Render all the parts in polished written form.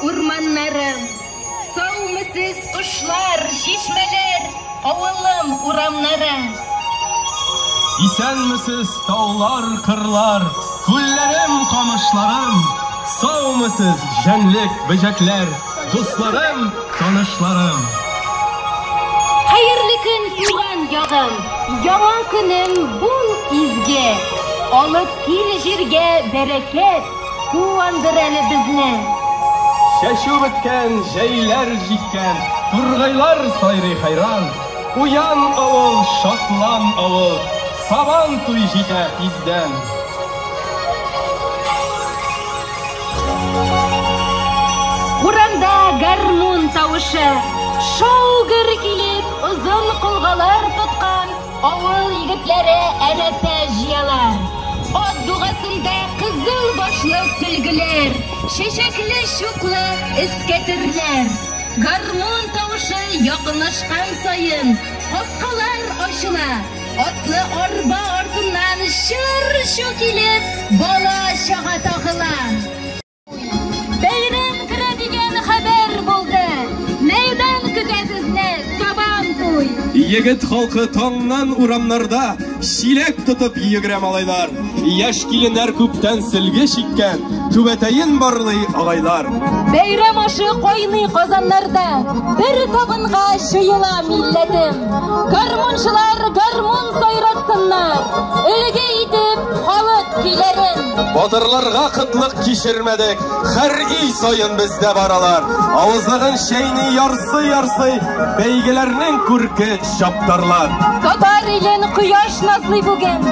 урманнарым. Саумысыз кошлар, чишмәләр, авылым урамнары. Исәнмесез таулар, кырлар, күлләрем, камышларым. Саумысыз җәнлек, бөҗәкләр, дусларым, танышларым. Хәерле көн, туган ягым, яңа көнем бул изге. Алып кил җиргә бәрәкәт, куандыр әле безне. Чәчү беткән, җәйләр җиткән, тургайлар сайрый хайран. Уян, авыл, шатлан, авыл, Сабан туй җитә тиздән. Урамда гармун тавышы, шау-гөр килеп, озын колгалар тоткан авыл егетләре әрәфә җыялар. Ат дугасында кызыл башлы сөлгеләр, чәчәкле чуклы эскәтерләр. Гармун тавышы якынлашкан саен, капкалар ачыла. Атлы арба артыннан чыр-чу килеп, бала-чага тагыла. Бәйрәм керә дигән хәбәр булды. Мәйдан көтә безне Сабан туй. Егет халкы таңнан урамнарда чиләк тотып йөгерә малайлар. Яшь киленнәр күптән сөлге чиккән, түбәтәен барлый агайлар. Бәйрәм ашы кайный казаннарда, бер табынга җыела милләтем. Гармунчылар гармун сайратсыннар, өлге итеп халык көйләрен. Батырларга кытлык кичермәдек, һәр өй саен бездә бар алар. Авызлыгын чәйни ярсый-ярсый, бәйгеләрнең күрке чаптарлар. Татар илен кояш назлый бүген,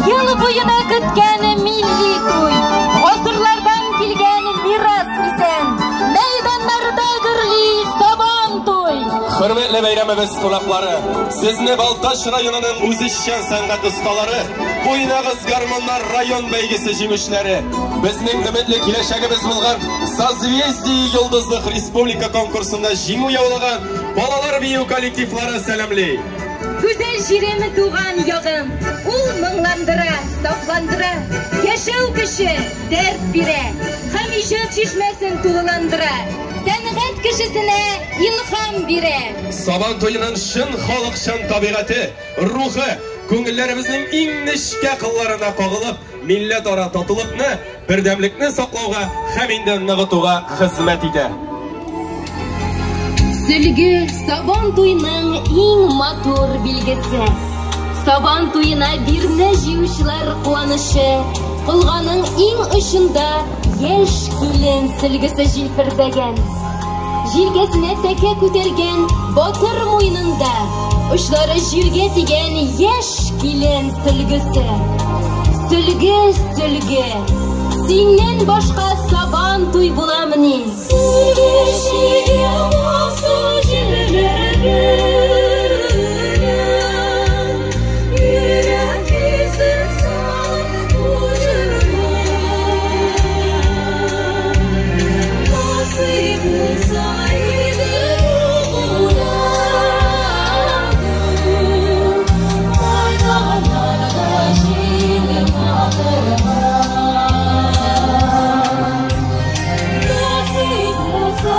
ел буена көткән милли туй. Гасырлардан килгән мирас исән, мәйданнарда гөрли Сабан туй. Хөрмәтле бәйрәмебез кунаклары, сезне Балтач районының үзешчән сәнгать осталары, Уйнагыз гармуннар район бәйгесе җиңүчеләре, безнең өметле киләчәгебез булган Созвездие йолдызлык республика конкурсында җиңү яулаган балалар бию коллективлары сәламли. Гүзәл җирем, туган ягым, ул моңландыра, сафландыра, яшәү көче, дәрт бирә һәм иҗат чишмәсен тулыландыра, сәнгать кешесенә илһам бирә. Сабан туеның чын халыкчан табигате, рухы, күңелләребезнең иң нечкә кылларына кагылып, милләтара татулыкны, бердәмлекне саклауга һәм инде ныгытуга хезмәт итә. Сөлге Сабан туеның иң матур билгесе. Сабан туена бирнә җыючылар куанычы, колганың иң очында яшь килен сөлгесе җилфердәгән. Җилкәсенә тәкә күтәргән батыр муенында очлары җиргә тигән яшь килен сөлгесе. Сөлге, сөлге, синнән башка Сабан туй буламыни? Сөлге чигә алсу җилләре, йөрәк йөзен салып бу җырга. Насыйп булса иде бу майданнарда җиңеп атырга. Насыйп булса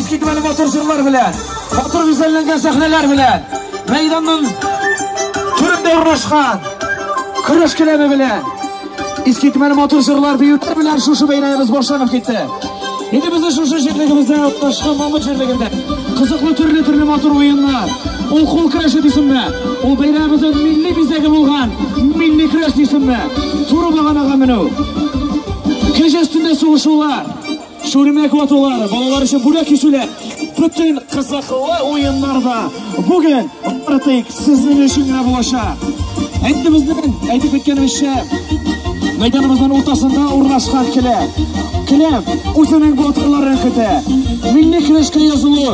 Искитмәле матур җырлар белән, матур гүзәлләнгән сәхнәләр белән, мәйданның түрендә урнашкан көрәш келәме белән, искитмәле матур җырлар, биюләр белән шушы бәйрәмебез башланып китте. Инде безнең шушы җирлегебездә урнашкан Мамык җирлегендә кызыклы төрле-төрле матур уеннар. Ул кул көрәше дисеңме? Ул бәйрәмебезнең милли бизәге булган милли көрәш дисеңме? Туры баганага менү, кәҗә өстендә сугышулар, шүрмәк ватулар, балалар өчен бүләк кисүләр, бөтен кызыклы уеннарда бүген бары тик сезнең өчен генә булачак. Инде безнең әйтеп үткәнебезчә, мәйданыбызның уртасында урнашкан келәм. Келәм үзенең батырларын көтә. Милли көрәшкә язылу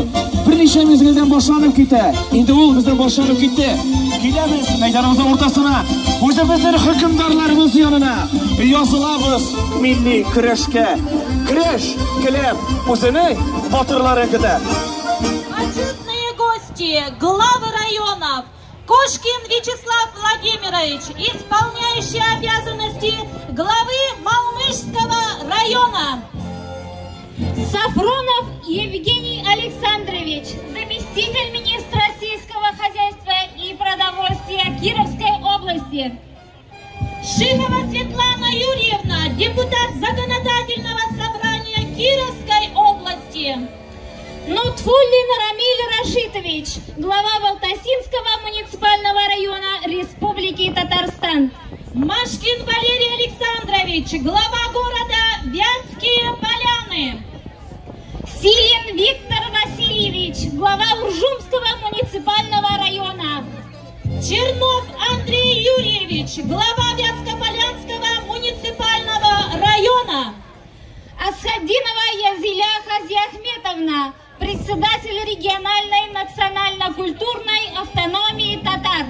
берничә мизгелдән башланып китә. Инде ул бездән башланып китте. Киләбез мәйданыбызның уртасына, үзебезнең хөкемдарларыбыз янына. Язылабыз милли көрәшкә. Көрәш келәм үзенең батырларын көтә. Почетные гости, главы районов, Кошкин Вячеслав Владимирович, исполняющий обязанности главы Малмыжского района. Сафронов Евгений Александрович, заместитель министра сельского хозяйства и продовольствия Кировской области. Шихова Светлана Юрьевна, депутат Законодательного собрания Кировской области. Нутфуллин Рамиль Рашитович, глава Балтасинского муниципального района Республики Татарстан. Машкин Валерий Александрович, глава города Вятские Поляны. Силин Виктор Васильевич, глава Уржумского муниципального района. Чернов Андрей Юрьевич, глава Вятскополянского муниципального района. Асхадинова Язиля Хазиахметовна, председатель региональной национально-культурной автономии татар.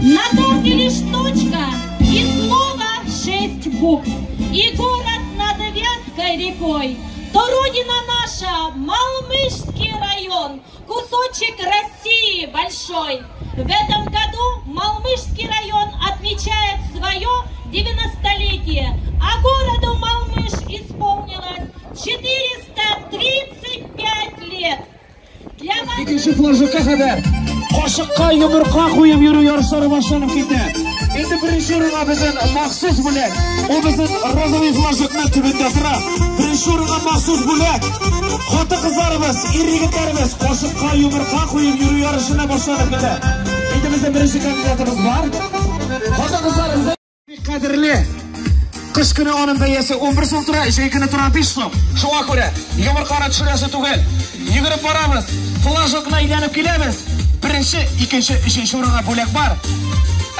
На торте лишь точка и снова 6 букв. И город над Вяткой рекой. То родина наша, Малмыжский район, кусочек России большой. В этом году Малмыжский район отмечает свое 90-летие, а городу Малмыж исполнилось 435 лет. Для вас... Икенче флажокка кадәр кашыкка йомырка куеп йөрү ярышлары башланып китте. Инде беренче урынга безнең махсус бүләк. Ул безнең розовый флажокның төбендә тора. Беренче урынга махсус бүләк. Хатын-кызларыбыз, ир-егетләребез кашыкка йомырка куеп йөрү ярышына башланып китте. Инде безнең беренче кандидатыбыз бар. Хатын-кызларыбыз бик кадерле. Кыш көне аның бәясе 11 сум тора, җәй көне тора 5 сум. Шуңа күрә йомырканы төшерәсе түгел. Йөгереп барабыз, флажокны әйләнеп киләбез. Беренче, икенче, өченче урынга бүләк бар.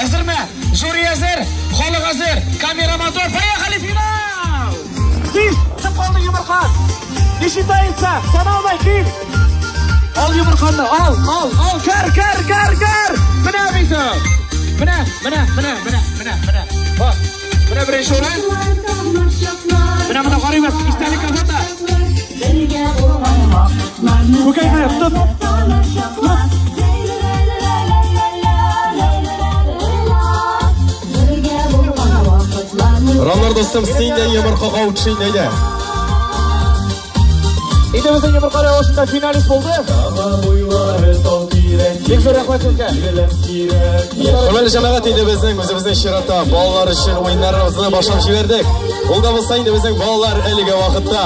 Әзерме? Жюри әзер, халык әзер. Камера мотор, поехали, финал! Тиз, төшеп калды йомырка. Не считается, саналмай, кил. Ал йомырканы, ал, ал, ал, кер, кер, кер, кер. Менә бит. Менә, менә, менә, менә, менә, менә. Бak. Менә беренче урын. Менә монда карыйбыз, истәлек газета. Күкәйне тот. Тот. Рамнар достым, син дә йомыркага утшин әйдә. Инде безнең йомырка ярышында финалист булды. Бик зур рәхмәт сезгә. Хөрмәтле җәмәгать, инде безнең үзебезнең чиратта балалар өчен уеннарыбызны башлап җибәрдек. Ул да булса инде безнең балалар әлеге вакытта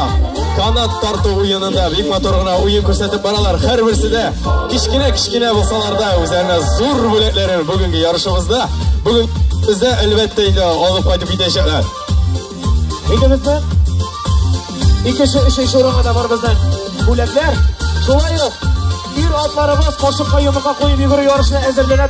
канат тарту уенында бик матур гына уен күрсәтеп баралар. Һәрберсе дә кечкенә-кечкенә булсалар да үзләренә зур бүләкләрен бүгенге ярышыбызда бүген бездә әлбәттә инде алып кайтып китәчәкләр. Инде безнең икенче, өченче урынга да бар безнең бүләкләр. Шулай ук ир атларыбыз кашыкка йомырка куеп йөгерү ярышына әзерләнә.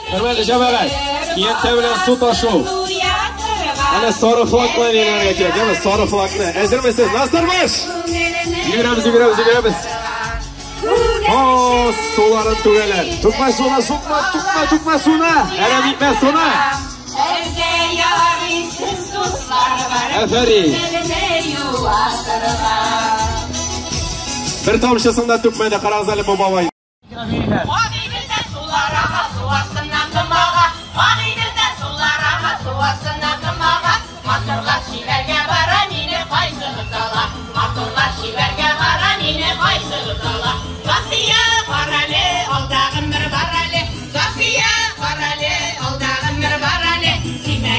Хөрмәтле җәмәгать, киянтә белән су ташу. Әнә сары флаг белән әйләнергә кирәк, әме сары флагны. Әзермесез? Насырмыш! Йөгерәбез, йөгерәбез, йөгерәбез. О, суларын түгәләр. Түкмә суны, сукма, түкмә, түкмә суны. Әрәм итмә суны. Афәрин. Бер тамчысын да түкмәде, карагыз әле бу бабай.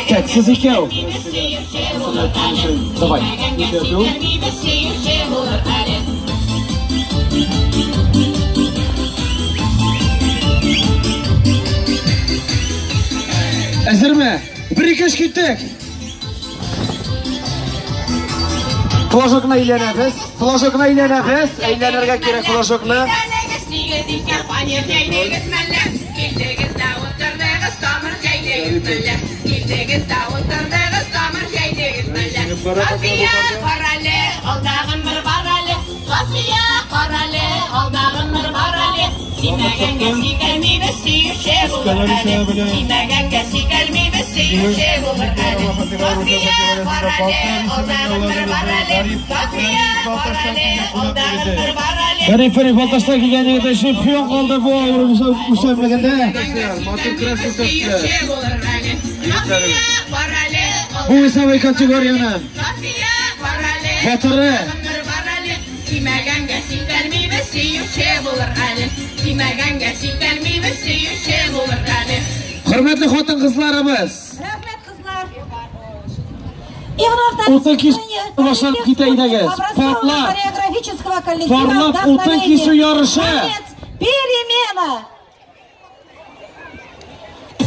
Так, сез икәү. Давай. Әзерме? 1 2 3 киттек. Флажокны әйләнәбез. Флажокны әйләнәбез. Әйләнергә кирәк флажокны. Гариф Балтачтан килгән егет чемпион калды бу авыр үлчәмлегендә. Бу весовой категорияның батыры. Хөрмәтле хатын-кызларыбыз. Рәхмәт, кызлар. И вновь Утын кисү башланып китә идегез. Парлап, хореографического коллектива парлап утын кисү ярышы. Перемена.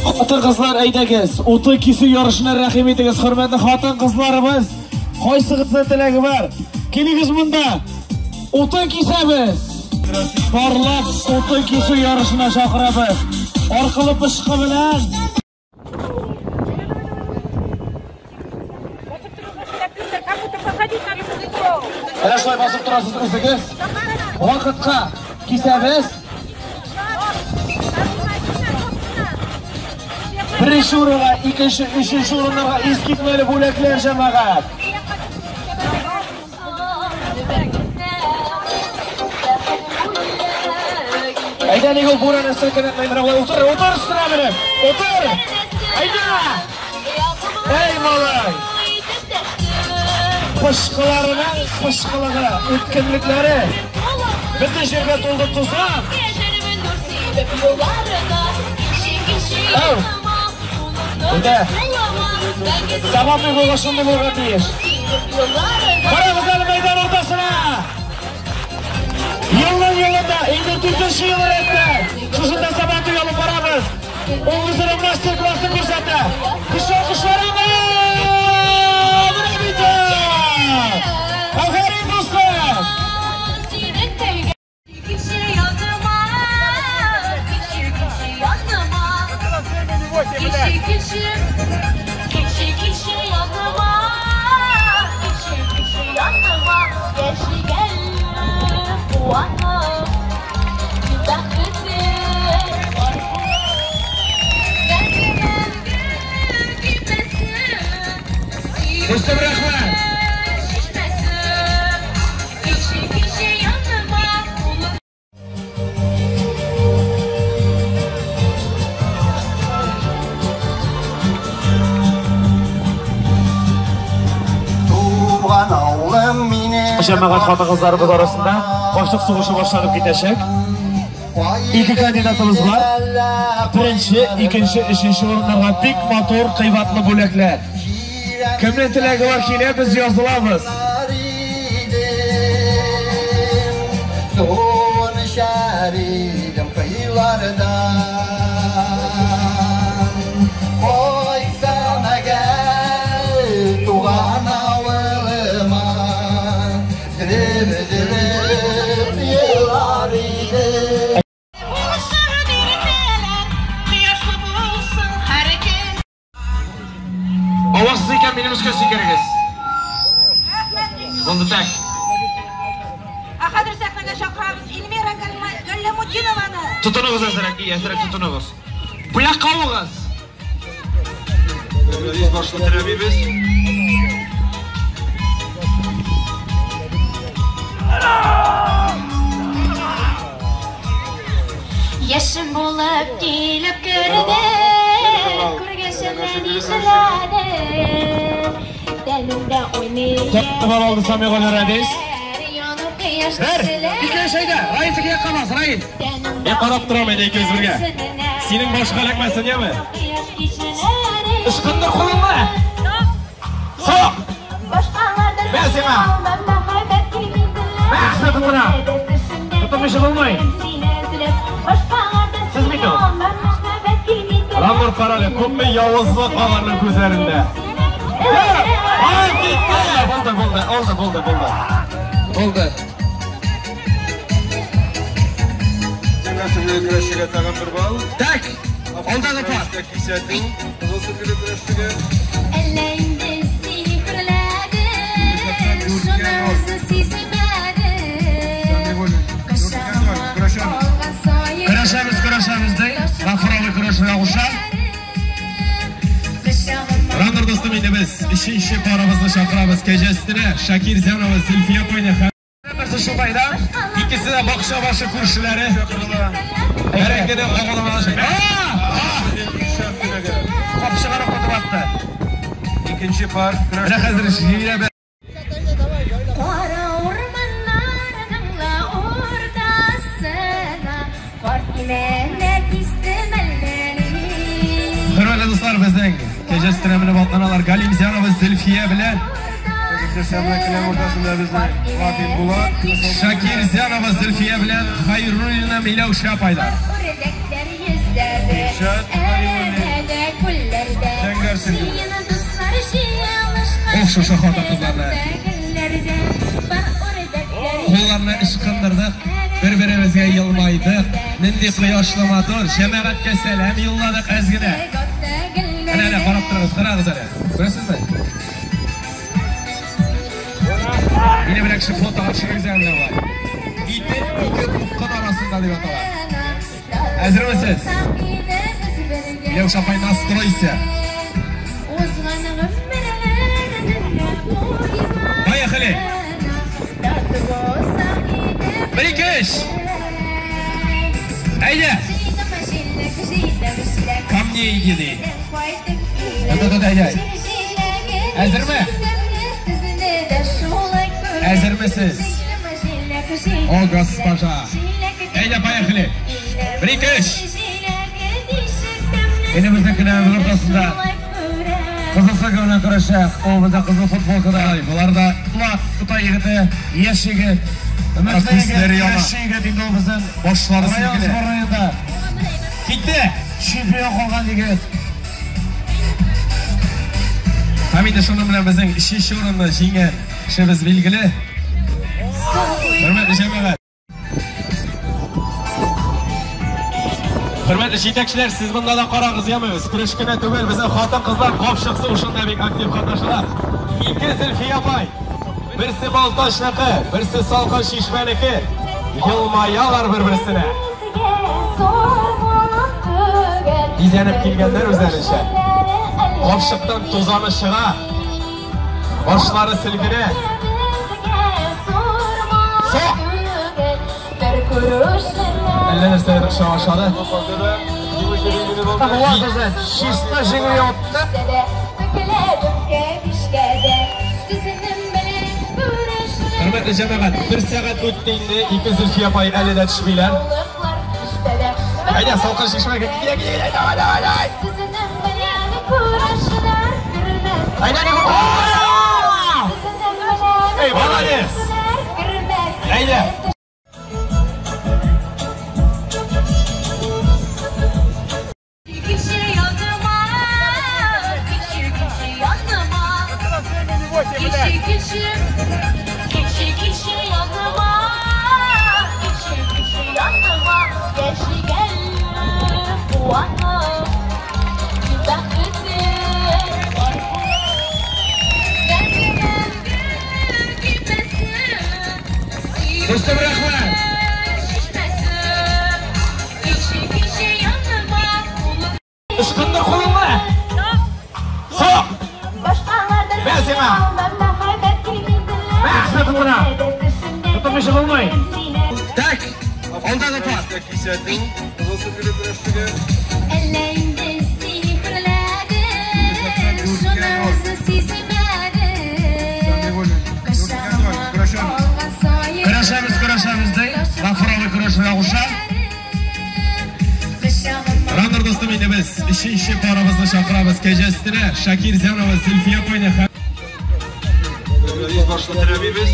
Хатын-кызлар әйдәгез, утын кисү ярышына рәхим итегез, хөрмәтле хатын-кызларыбыз. Кайсыгызның теләге бар? Килегез монда. Утын кисәбез. Парлап утын кисү ярышына чакырабыз. Аркылы пычкы белән. Әнә шулай басып торасыз үзегез. Вакытка кисәбез. Беренче урынга, икенче, өченче урыннарга искитмәле бүләкләр, җәмәгать. Әйдә, ник ул бүрәне селкенеп, менә болай утыр, утыр өстенә менеп, утыр! Әйдә! Әй, малай! Пышкыларының пышкылыгы, үткенлекләре бөтен җиргә тулды тузан. Әу! Әйдә! Сабантуй булга шундый булырга тиеш. Карагыз әле мәйдан уртасына! Елның елында, инде 4-нче ел рәттән шушында Сабантуй алып барабыз. Ул үзенең мастер-классын күрсәтә. Көчле алкышларыгыз! Менә бит! Афәрин, дуслар! Дустым, рәхмәт! Җәмәгать хатын-кызларыбыз арасында кашык сугышы башланып китәчәк. Ике кандидатыбыз бар. Беренче, икенче, өченче урыннарга бик матур, кыйбатлы бүләкләр. Кемнең теләге бар, килә, без язылабыз. Минем өскә сикерегез. Булды так. Ә хәзер сәхнәгә чакырабыз Эльмира Галләмутдинованы. Тотыныгыз әзерәк, әзерәк тотыныгыз. Бу якка авыгыз. Без башлы теләмибез. Яшем булып килеп керде, күргәчемнән ишеләде. Тәнемдә уйный. Тотып алды Самигуллин Рәдис. Янып кояш Бер, ике, өч, әйдә. Раил теге якка бас, Раил. Мин карап торам әйдә икебез бергә. Синең башка эләкмәсен, яме? Ычкындыр кулыңны. Сок! Бә сиңа. Бә, тотына. Тотынмыйча булмый. Сез бит ул. Рамур карале, күпме явызлык аларның күзләрендә. Ай, китте! Булды, булды, oldu, булды, булды. Булды. Җиңүче көрәшчегә тагын бер балл. Так, алдагы пар. Кисәтү, кызыл сөлгеле көрәшчегә. Әллә инде сихерләдем, шунысын сизмәдем. Кочагыма алган саен Көрәшәбез, көрәшәбез ди. Гафур абый көрәшергә куша. Кочагыма Раннар дустым, инде без өченче парыбызны чакырабыз. Кәҗә өстенә Шакир Зянова, Зөлфия апайны һәм Берсе шулай да. икесе дә бакча башы күршеләре. Бәрәңгене агылып алачак. Кап чыгарып тотып атты. Икенче пар Менә хәзер җирә Кара урманнарның ла уртасына карт имәннәр кистем әллә ни. Хөрмәтле дуслар, безнең кәҗә өстенә менеп атланалар. Галим Зянова, Зөлфия белән Келәм уртасында безнең Вафин Булат. Шакир Зянова, Зөлфия белән Хайруллина Миләүшә апайлар. Үрдәкләр йөзләде, Илшат Галимуллин. әрәмәдә, күлләрдә. Зәңгәр сөлге. Җыен дуслар җыелышкан Уф, шушы хатын-кызларны. гөлләрдә. Бар үрдәкләр Кулларны ычкындырдык, бер-беребезгә елмайдык. Нинди кояшлы матур, җәмәгатькә сәлам юлладык әз генә. Әнә, әнә, карап торыгыз, карагыз әле. Күрәсезме? Мине бер кеше фотога төшерегез әле менә болай. Ите ике упкын арасында дип атала. Әзермесез? Миләүшә апай, настройся. Поехали! Бер, ике, өч. Әйдә! Ко мне иди, ди. Да-да-да, әйдә. Әзерме? Әзермесез? О, госпожа. Әйдә, поехали. Бер, ике, өч. Инде безнең келәмебез уртасында кызыл сөлге белән көрәшә. Ул бездә кызыл футболкада. Ай, болар да Кытай егете, яшь егет. Өметле егет, Күзләре яна. көрәшче егет инде ул безнең Башлары район селкенә. сборныйында Китте. чемпион калган егет. Һәм инде шуның белән безнең өченче урынны җиңгән кешебез билгеле. Хөрмәтле җәмәгать. Хөрмәтле җитәкчеләр, сез монда да карагыз, яме? Көрәш кенә түгел, безнең хатын-кызлар капчык сугышында бик актив катнашалар. Ике Зөлфия апай. Берсе Балтачныкы, берсе Салкын Чишмәнеке. Елмаялар бер-берсенә. Бизәнеп килгәннәр үзләренчә. Капчыктан тузаны чыга. Башлары селкенә. Сок! Әллә нәрсә ырыша башлады. Булат безнең чиста җиңү яуlatты. Хөрмәтле җәмәгать, бер сәгать үтте инде, ике Зөлфия апай әле дә төшмиләр. Әйдә, Салкын Чишмәгә китә, китә, давай, давай, давай. Әйдә, не Эй, молодец! Әйдә! Кеше яныма, кеше, кеше яныма. Кеше, кеше, кеше, кеше яныма. Кеше, кеше яныма. Яшигән куанып. Дустым, рәхмәт. Ышкындыр кулыңны. Сок. Мә сиңа. Мә, тотына. Тотмыйча булмый. Так, алдагы пар. Кисәтү, кызыл сөтеле көрәшчегә. Әллә инде сихерләдем, шунысын сизмәдем. Сәмигуллин. Көрәшәбез. Көрәшәбез, көрәшәбез ди. Гафур абый көрәшергә куша. Раннар дустым, инде без өченче парыбызны чакырабыз. Кәҗә өстенә Шакир Зянова, Зөлфия апайны һәм Без башлы теләмибез.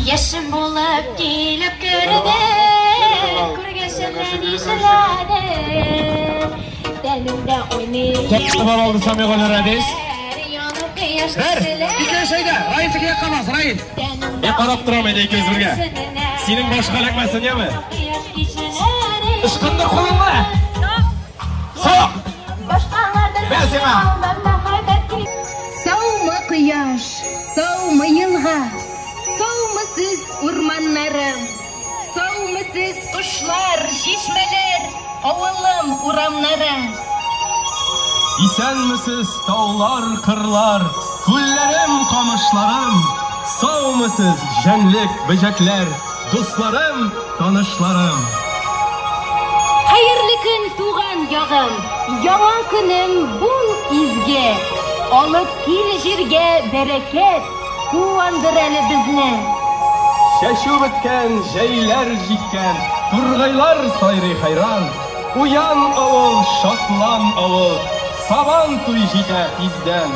Яшем булып килеп керде, күргәшемнән ишеләде. Тәнемдә уйный. Тотып алды Сәмигуллин Рәдис. Янып кояш Бер, ике, өч, әйдә. Раил теге якка бас, Раил. Мин карап торам инде икебез бергә. Синең башка эләкмәсен, яме? Ышкындыр кулыңны. Сок. Мә сиңа. Саумы кояш, саумы елга, саумы сез урманнарым, саумы сез кошлар, чишмәләр, авылым урамнары. Исәнмесез, таулар, кырлар, күлләрем, камышларым. Саумысыз, җәнлек, бөҗәкләр, дусларым, танышларым. Хәерле көн, туган ягым, яңа көнем бул изге. Алып кил җиргә бәрәкәт, куандыр әле безне. Чәчү беткән, җәйләр җиткән, тургайлар сайрый хайран. Уян, авыл, шатлан, авыл, сабан туй җитә тиздән.